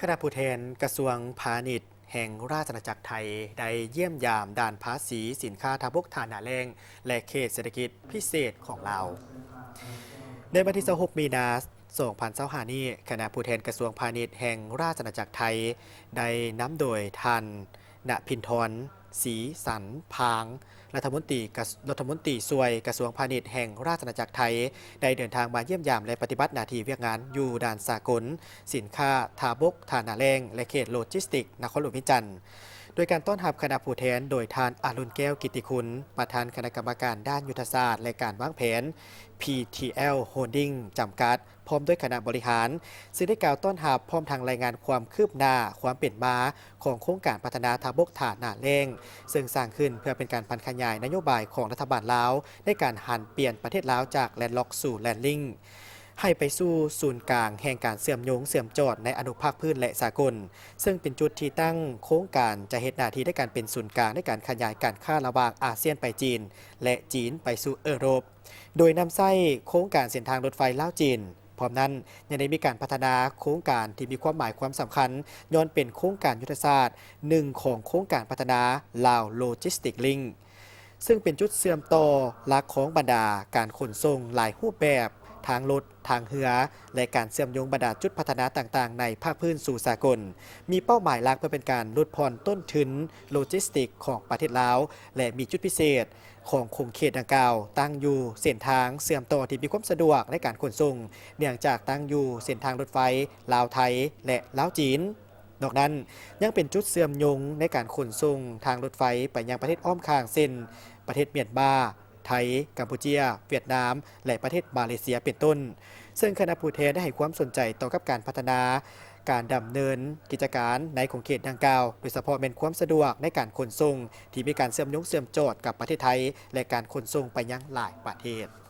ຄະນະຜູ້ແທນກະຊວງພານິດແຫ່ງລາຊະອານາຈັກໄທ ໄດ້ຢ້ຽມຢາມດ່ານພາສີສິນຄ້າທາບົກທ່ານາແລ້ງ ແລະ ເຂດເສດຖະກິດພິເສດຂອງລາວ. ໃນວັນທີຊາວຫົກ ມີນາ ສອງພັນຊາວຫ້າ ນີ້, ຄະນະຜູ້ແທນກະຊວງພານິດແຫ່ງລາຊະອານາຈັກໄທ ໄດ້ນຳໂດຍທ່ານ ນະພິນທອນ ສີສັນພາງ, ລັດຖະມົນຕີກະ ລັດຖະມົນຕີຊ່ວຍກະຊວງພານິດແຫ່ງລາຊະອານາຈັກໄທ ໄດ້ເດີນທາງມາຢ້ຽມຢາມ ແລະ ປະຕິບັດໜ້າທີ່ວຽກງານຢູ່ດ່ານສາກົນສິນຄ້າທາບົກທ່ານາແລ້ງ ແລະ ເຂດໂລຈິສຕິກນະຄອນຫຼວງວຽງຈັນ ໂດຍການຕ້ອນຮັບຄະນະຜູ້ແທນໂດຍທ່ານ ອະລຸນ ແກ້ວກິດຕິຄຸນ, ປະທານຄະນະກຳມະການດ້ານຍຸດທະສາດ ແລະ ການວາງແຜນ PTL Holding ຈຳກັດ ພ້ອມດ້ວຍຄະນະບໍລິຫານ ຊຶ່ງໄດ້ກ່າວຕ້ອນຮັບ ພ້ອມທັງລາຍງານຄວາມຄືບໜ້າ, ຄວາມເປັນມາຂອງໂຄງການພັດທະນາທາບົກທ່ານາແລ້ງ ເຊິ່ງສ້າງຂຶ້ນເພື່ອເປັນການຜັນຂະຫຍາຍນະໂຍບາຍຂອງລັດຖະບານລາວ ໃນການຫັນປ່ຽນປະເທດລາວຈາກ landlock ສູ່ landlink ໃຫ້ໄປສູ່ສູນກາງແຫ່ງການເຊື່ອມໂຍງເຊື່ອມຈອດໃນອະນຸພາກພື້ນ ແລະ ສາກົນ, ເຊິ່ງເປັນຈຸດທີ່ຕັ້ງໂຄງການຈະເຮັດໜ້າທີ່ໃນການເປັນສູນກາງໃນການຂະຫຍາຍການຄ້າລະຫວ່າງອາຊຽນໄປຈີນ ແລະ ຈີນໄປສູ່ເອີຣົບ. ໂດຍນຳໃຊ້ໂຄງການເສັ້ນທາງລົດໄຟລາວ-ຈີນ. ພ້ອມນັ້ນ, ຍັງໄດ້ມີການພັດທະນາໂຄງການທີ່ມີຄວາມໝາຍຄວາມສຳຄັນ, ຍ້ອນເປັນໂຄງການຍຸດທະສາດໜຶ່ງຂອງໂຄງການພັດທະນາ Lao Logistics Link ເຊິ່ງເປັນຈຸດເຊື່ອມຕໍ່ຫຼັກຂອງບັນດາການຂົນສົ່ງຫຼາຍຮູບແບບ, ທາງລົດ, ທາງເຮືອ ແລະ ການເຊື່ອມໂຍງບັນດາຈຸດພັດທະນາຕ່າງໆໃນພາກພື້ນສູ່ສາກົນ, ມີເປົ້າໝາຍຫຼັກເພື່ອເປັນການຫຼຸດຜ່ອນຕົ້ນທຶນໂລຈິສຕິກຂອງປະເທດລາວ ແລະ ມີຈຸດພິເສດ ຂອງຂົງເຂດດັ່ງກ່າວ ຕັ້ງຢູ່ເສັ້ນທາງເຊື່ອມຕໍ່ທີ່ມີຄວາມສະດວກໃນການຂົນສົ່ງ, ເນື່ອງຈາກຕັ້ງຢູ່ເສັ້ນທາງລົດໄຟລາວ-ໄທ ແລະ ລາວ-ຈີນ. ນອກນັ້ນ, ຍັງເປັນຈຸດເຊື່ອມໂຍງໃນການຂົນສົ່ງທາງລົດໄຟໄປຍັງປະເທດອ້ອມຂ້າງ ເຊັ່ນ ປະເທດມຽນມາ, ໄທ, ກຳປູເຈຍ, ຫວຽດນາມ ແລະ ປະເທດມາເລເຊຍ ເປັນຕົ້ນ. ເຊິ່ງຄະນະຜູ້ແທນໄດ້ໃຫ້ຄວາມສົນໃຈຕໍ່ກັບການພັດທະນາ ການດຳເນີນກິດຈະການໃນຂົງເຂດດັ່ງກ່າວ, ໂດຍສະເພາະແມ່ນຄວາມສະດວກໃນການຂົນສົ່ງທີ່ມີການເຊື່ອມໂຍງເຊື່ອມຈອດກັບປະເທດໄທ ແລະ ການຂົນສົ່ງໄປຍັງຫຼາຍປະເທດ.